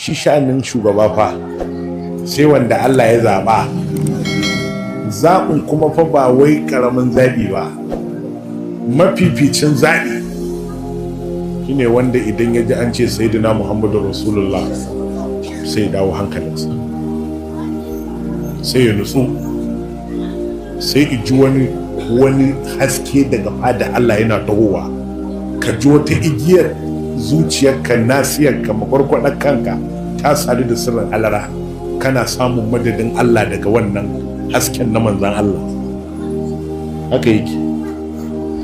Shi sha'anin shugaba fa sai wanda Allah ya zaɓa. Zaɓin kuma fa ba wai ƙaramin zaɓi ba, mafificin zaɓi shine wanda idan ya ji an ce Sayyidina Muhammadu Rasulullah sai ya dawo hankalinsa, sai ya nutsu, sai ji wani haske daga fada Allah yana tahowa. Ka ji wata igiyar zuciyarka, nasiyarka, makwarkwadar kanka ta sadu da sirrin alara. Kana samun madadin Allah daga wannan hasken na manzan Allah. Haka yake,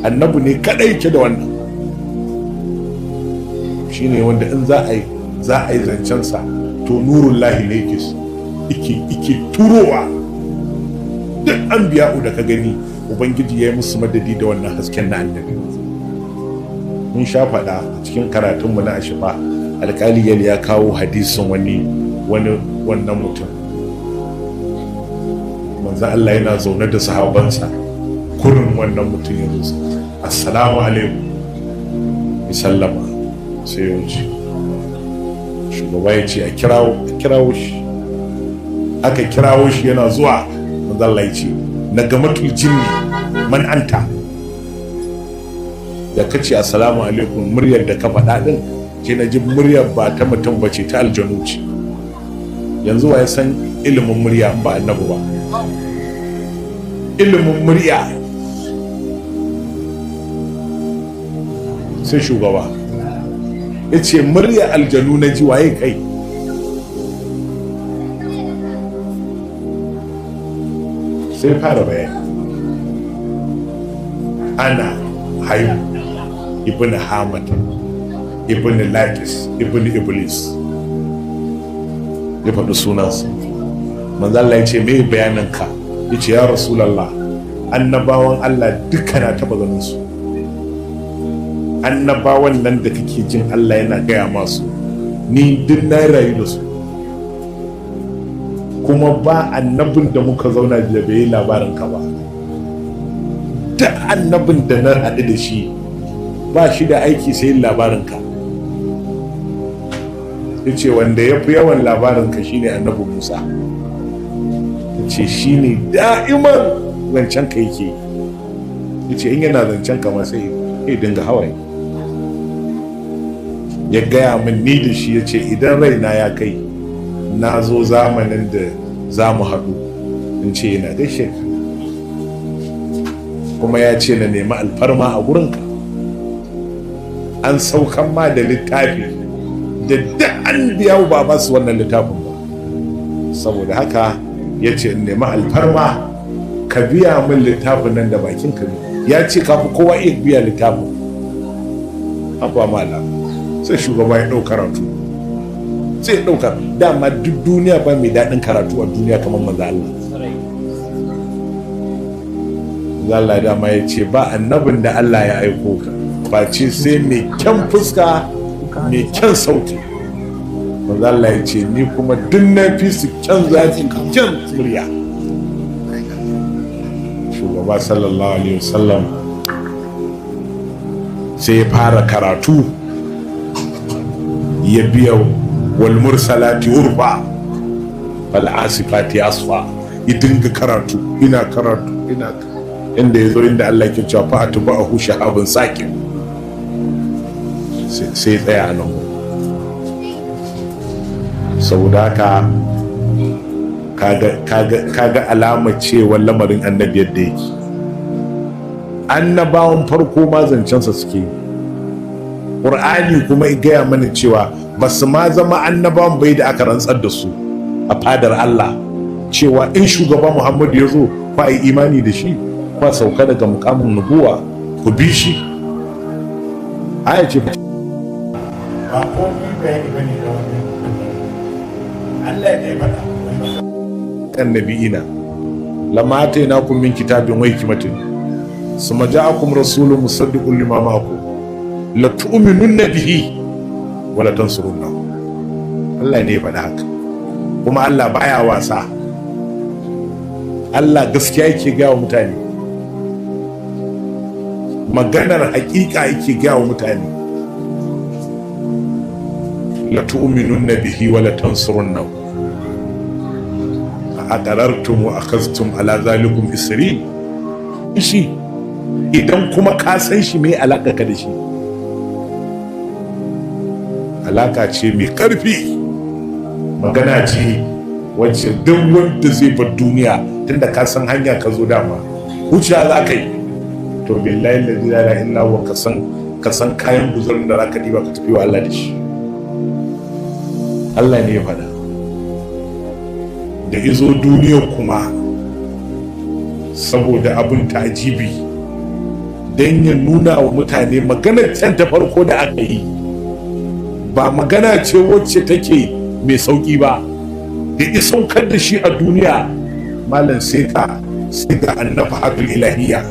annabi ne kadai yake da wannan. Shine wanda in za a yi zancensa, to nurun lahi ne yake turowa. Duk an biya'u da ka gani, Ubangiji ya yi musu madadi da wannan hasken na annabi. Mun sha faɗa a cikin karatunmu na Ashifa, alkali yal ya kawo hadisin wani wannan mutum. Manzo Allah yana zaune da sahabansa, kurin wannan mutum ya zo, "Assalamu alaikum," ya sallama sai ya wuce. Shugaba ya ce a kirawo shi. Aka kirawo shi, yana zuwa manzo Allah ya ce, "Na gamatul jinni, man anta? Da ka ce assalamu alaikum, muryar da ka faɗa ɗin ce na ji, muryar ba ta mutum ba ce, ta aljanu ce." Yanzu wa ya san ilimin murya in ba annabi ba? Ilimin murya sai shugaba. Ya ce, "Murya aljanu na ji, waye kai?" Sai fara bayani, "Ana hayu ibn Hamad ibn Lakis ibn Iblis." Ya faɗi sunansa. Manzo Allah ya ce, "Me bayanin ka?" Ya ce, "Ya Rasulallah, annabawan Allah duka na taɓa ganin su. Annabawan nan da kake jin Allah yana gaya masu, ni duk na rayu da su, kuma ba annabin da muka zauna da bai yi labarin ka ba. Duk annabin da na haɗu da shi ba shi da aiki sai yin labarin ka." Ya ce, "Wanda ya fi yawan labarin ka shine annabi Musa." Ya ce, "Shine da'iman zancen ka yake." Ya ce, "In yana zancen ka ma sai ya dinga hawaye." Ya gaya min ni da shi, ya ce, "Idan raina ya kai na zo zamanin da za mu haɗu, in ce yana gaishe ka, kuma ya ce na nemi alfarma a gurinka. An saukan ma da littafi da duk an biya ba ba su wannan littafin ba. Saboda haka," ya ce, "in nemi alfarma ka biya min littafin nan da bakin ka. Ya ce ka fi kowa iya biya littafin." Haba malam, sai shugaba ya ɗau karatu, sai ya ɗauka. Dama duk duniya ba mai daɗin karatu a duniya kamar manzo Allah. Allah dama ya ce ba annabin da Allah ya aiko ka face sai mai kyan fuska, mai kyan sauti. Manzo Allah ya ce, "Ni kuma duk na fi su kyan zafi, kyan murya." Shugaba sallallahu alaihi wasallam sai ya fara karatu, ya biya "Wal mursalati urfa, fal asifati asfa". Ya dinga karatu, ina karatu, ina inda ya zo inda Allah ke cewa "fa atba'ahu shahabun sakin", sai tsaya a nan. Saboda haka kaga alama cewa lamarin annabi yadda yake, annabawan farko ma zancensa suke yi. Ƙur'ani kuma ya gaya mana cewa ba su ma zama annabawan bai da aka rantsar da su a fadar Allah cewa in shugaba Muhammadu ya zo, kwa yi imani da shi, kwa sauka daga mukamin nubuwa ku bi shi. Aya ce ba komai bayani bane da wani Allah ne ya faɗa. "Annabi'ina lamma atainakum min kitabin wa hikmatin, summa ja'akum rasulun musaddiqun lima ma'akum, la tu'minunna bihi wa la tansurunnahu." Allah ne ya faɗa haka, kuma Allah baya wasa. Allah gaskiya yake gaya wa mutane, maganar hakika yake gaya wa mutane. La tu'minunna bihi wa la tansurunnahu a aqarartum wa akhadhtum ala zalikum isri. Shi idan kuma ka san shi, mai alaka ka da shi? Alaka ce mai karfi. Magana ce wacce duk wanda zai bar duniya, tunda ka san hanya ka zo, dama wuciya za ka yi. To billahi la ilaha illa huwa, ka san kayan guzurin da zaka diba ka tafi wa Allah da shi. Allah ne ya faɗa. Da izo duniya kuma, saboda abin tajibi, don ya nuna wa mutane maganar can ta farko da aka yi ba magana ce wacce take mai sauki ba, da isaukar da shi a duniya, malam, sai ga annafahatul ilahiyya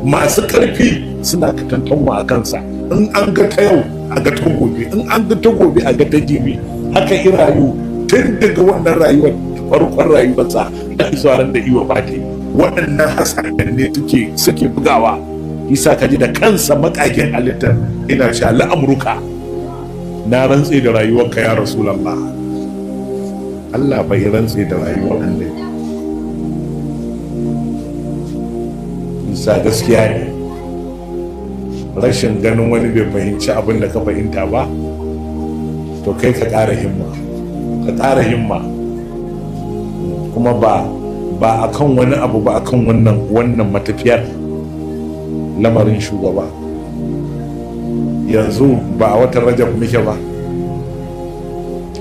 masu karfi suna katantanwa a kansa. In an ga ta yau, a ga ta gobe. In an ga ta gobe, a ga ta jibi. Haka i rayu tun daga wannan rayuwar, farkon rayuwarsa da zuwa ran da iwa fati. Waɗannan hasashen ne suke bugawa. Isa ka ji da kansa makakin halittar ina cewa la'amruka, na rantse da rayuwarka ya Rasulallah. Allah bai rantse da rayuwar Annabi. Isa gaskiya ne, rashin ganin wani bai fahimci abin da ka fahimta ba, to kai ka ƙara himma, ka ƙara himma. Kuma ba akan wani abu ba, akan wannan matafiyar lamarin shugaba. Yanzu ba a watan Rajab muke ba,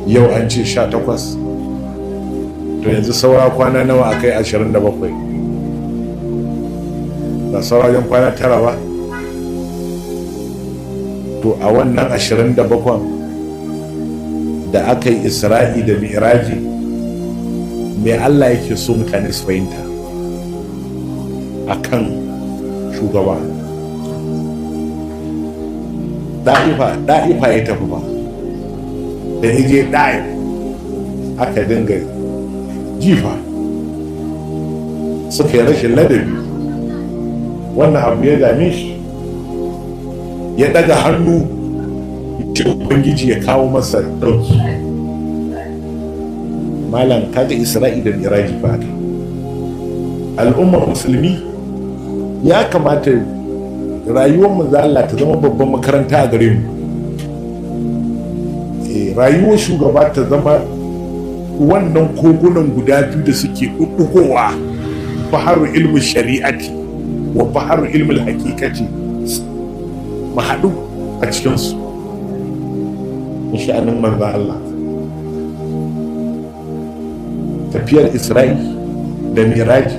yau an ce 18. To yanzu saura kwana nawa a kai 27? Ba saura wajen kwana 9 ba? To a wannan 27 da aka yi Isra'i da Mi'raji, me Allah yake so mutane su fahimta akan shugaba? Da'ifa ya tafi ba, da ije Da'if aka dinga jifa, suka yi rashin ladabi. Wannan abu ya dame shi, ya daga hannu ce Ubangiji ya kawo masa dauki. Malam, kaga Isra'i da Miraji fa. Al'ummar musulmi, ya kamata rayuwar manzo Allah ta zama babban makaranta a gare mu. Rayuwar shugaba ta zama wannan kogunan guda biyu da suke ɓuɓɓugowa, baharu ilmin shari'ati wa baharu ilmin hakikati, mu haɗu a cikinsu. Sha'anin manzo Allah, tafiyar Isra'i da Miraji,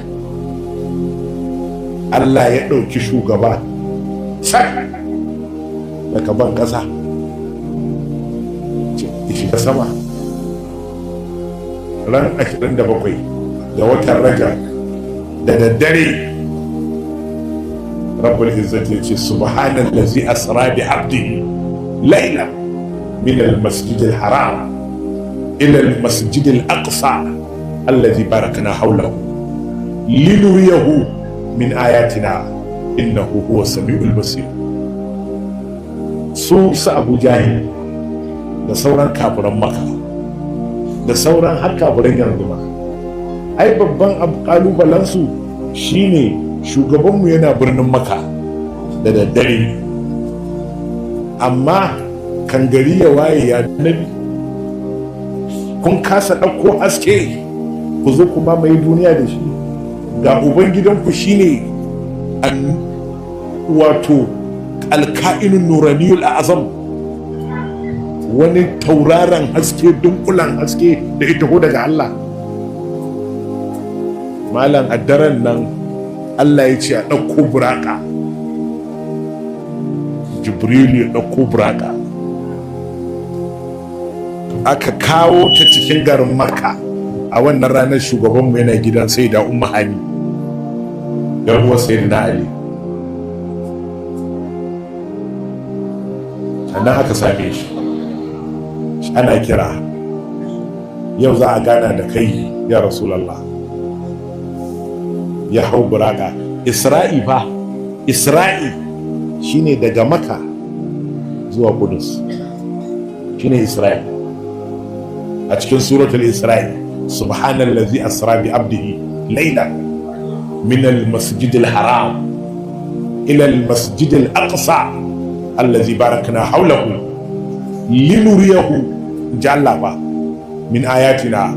Allah ya ɗauki shugaba sak daga ban ƙasa shiga sama ran 27 ga watan Rajab da daddare. Rabbul Izzati ya ce: subhanallazi asra bi abdihi layla min al-masjid al-haram ila al-masjid al-aqsa alladhi barakna hawlahu linuriyahu min ayatina innahu huwa samiul basir. Su Abu Jahil da sauran kafiran Maka da sauran har kafiran yanzu ma, ai babban kalubalensu shine shugabanmu yana birnin Maka da daddare, amma kan gari ya waye ya nabi, kun kasa ɗauko haske ku zo ku mamaye duniya da shi. Ga ubangidanku shine wato alka'inun nuraniyul azam, wani tauraron haske, dunkulan haske da ita ko daga Allah. Malam, a daren nan Allah ya ce a ɗauko buraka. Jibrilu ya ɗauko buraka, aka kawo ta cikin garin Makka. A wannan ranar shugabanmu yana gidan sai da Umma Hani, yar uwar Sayyidina Ali. Sannan aka same shi, ana kira, yau za a gana da kai ya Rasulallah. Ya hau buraka. Isra'i fa, Isra'i shine daga Maka zuwa Kudus, shine Isra'i. A cikin suratul Isra'i, subhanallazi asra bi abdihi layla min al-masjidil haram ila al-masjidil aqsa allazi barakna hawlahu linuriyahu jalla ba min ayatina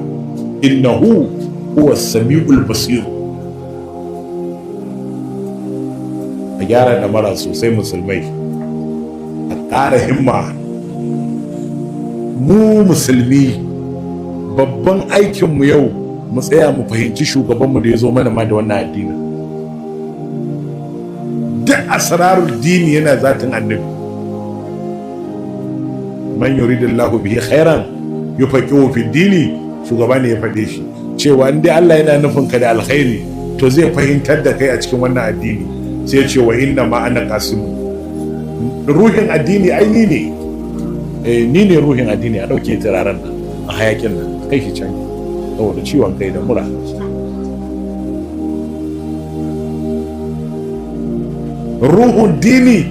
innahu huwa samiul basir. A gyara damara sosai musulmai, a ƙara himma. Mu musulmi babban aikinmu yau mu tsaya mu fahimci shugabanmu da ya zo mana ma da wannan addinin. Duk asrarul dini yana zatin annabi. Man yuridillahu bihi khairan yufaqihu fi dini, shugaba ne ya faɗe shi cewa in dai Allah yana nufin ka da alkhairi to zai fahimtar da kai a cikin wannan addini. Sai ya ce wa inna ma ana qasimu, ruhin addini ai ni ne, ni ne ruhin addini. A ɗauke turaren nan a hayakin nan kai shi can saboda ciwon kai da mura. Ruhun dini,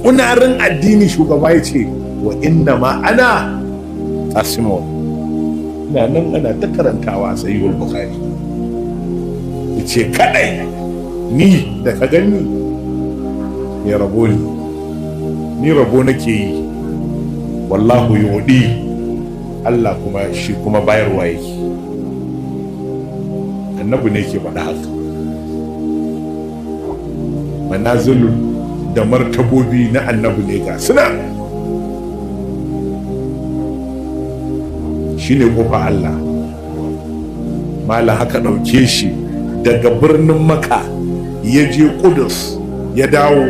unarin addini, shugaba ya ce wa inna ma ana qasimu. Ina nan ana ta karantawa a sahihul bukhari, yace kadai ni da ka gani ne rabo ne, ni rabo nake yi, wallahu yudi, Allah kuma shi kuma bayarwa yake. Annabi ne ke faɗa haka. Manazilu da martabobi na annabi ne ga suna shine kofa Allah. Mala haka ɗauke shi daga birnin Maka ya je Kudus ya dawo.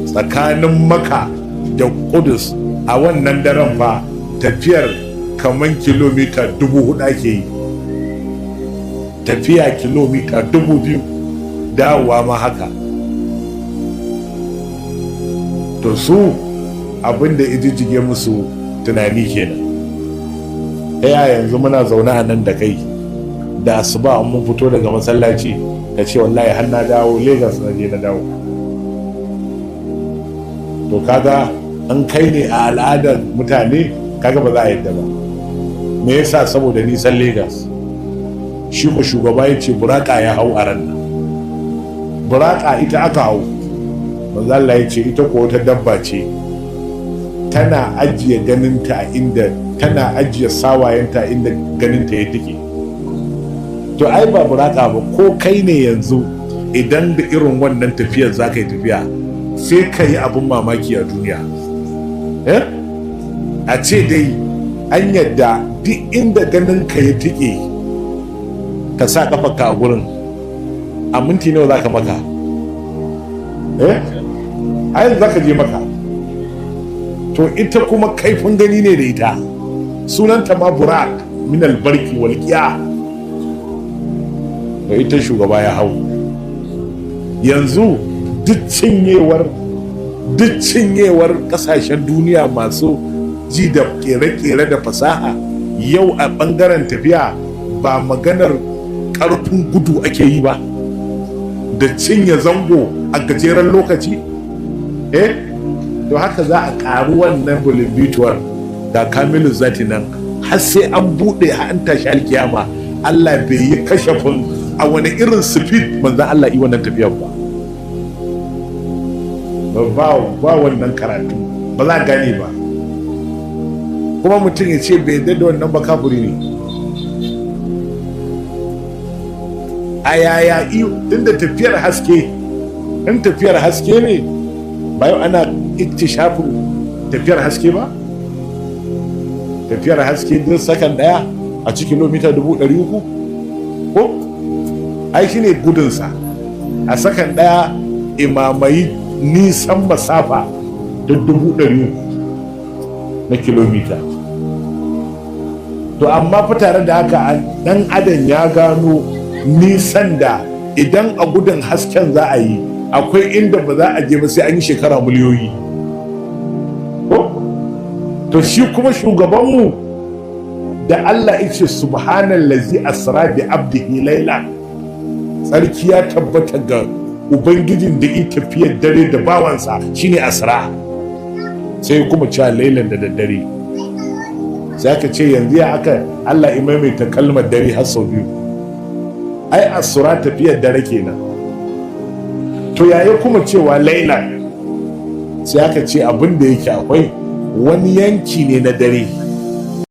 Tsakanin Maka da Kudus a wannan daren fa tafiyar kaman kilomita 4,000 ake yi, tafiya kilomita 2,000, dawowa ma haka. To su abinda ijijjige musu tunani kenan. Ta yaya yanzu muna zaune a nan da kai da asuba mun fito daga masallaci ka ce wallahi har na dawo Lagos na je na dawo. To kaga an kai ne a al'adar mutane, kaga ba za a yadda ba. Me yasa? Saboda nisan Lagos. Shi ko shugaba ya ce buraka ya hau a ran nan, buraka ita aka hau. Manzo Allah ya ce ita ko wata dabba ce tana ajiye ganinta a inda tana ajiye sawayenta inda ganinta ya take. To ai ba buraka ba, ko kai ne yanzu idan da irin wannan tafiyar za ka yi tafiya sai ka yi abin mamaki a duniya. A ce dai an yadda duk inda ganin ka ya tike ka sa kafarka a gurin, a minti nawa za ka maka? A yanzu za ka je maka. To ita kuma kaifin gani ne da ita, sunanta ma burak min albarki walƙiya. Da ita shugaba ya hau. Yanzu duk cinyewar kasashen duniya masu ji da kere-kere da fasaha yau a bangaren tafiya ba maganar karfin gudu ake yi ba da cinye zango a gajeren lokaci. To haka za a karu wannan bulimbituwar da kamilu zati nan har sai an buɗe an tashi alkiyama. Allah bai yi kashafin a wani irin speed manzan Allah yi wannan tafiyar ba. Ba wannan karatu ba za a gane ba. Kuma mutum ya ce bai yadda da wannan ba kafuri ne. A yaya iyo tunda tafiyar haske, in tafiyar haske ne ba yau ana iktishafin tafiyar haske ba. Tafiyar haske duk sakan daya a ci kilomita 300,000 ko ai shine gudunsa a sakan daya, imamai nisan masafa da 300,000 na kilomita. To amma fa tare da haka dan adam ya gano nisan da idan a gudun hasken za a yi akwai inda ba za a je ba sai an yi shekara miliyoyi. To shi kuma shugabanmu da Allah ya ce subhanallazi asra bi abdihi laila, tsarki ya tabbata ga ubangijin da ya tafiyar dare da bawansa, shine asra. Sai kuma cewa lailan, da daddare. Sai aka ce, yanzu ya aka Allah ya maimaita kalmar dare har sau biyu? Ai asura tafiyar dare kenan. To yaya kuma cewa laila? Sai aka ce abin da yake akwai wani yanki ne na dare.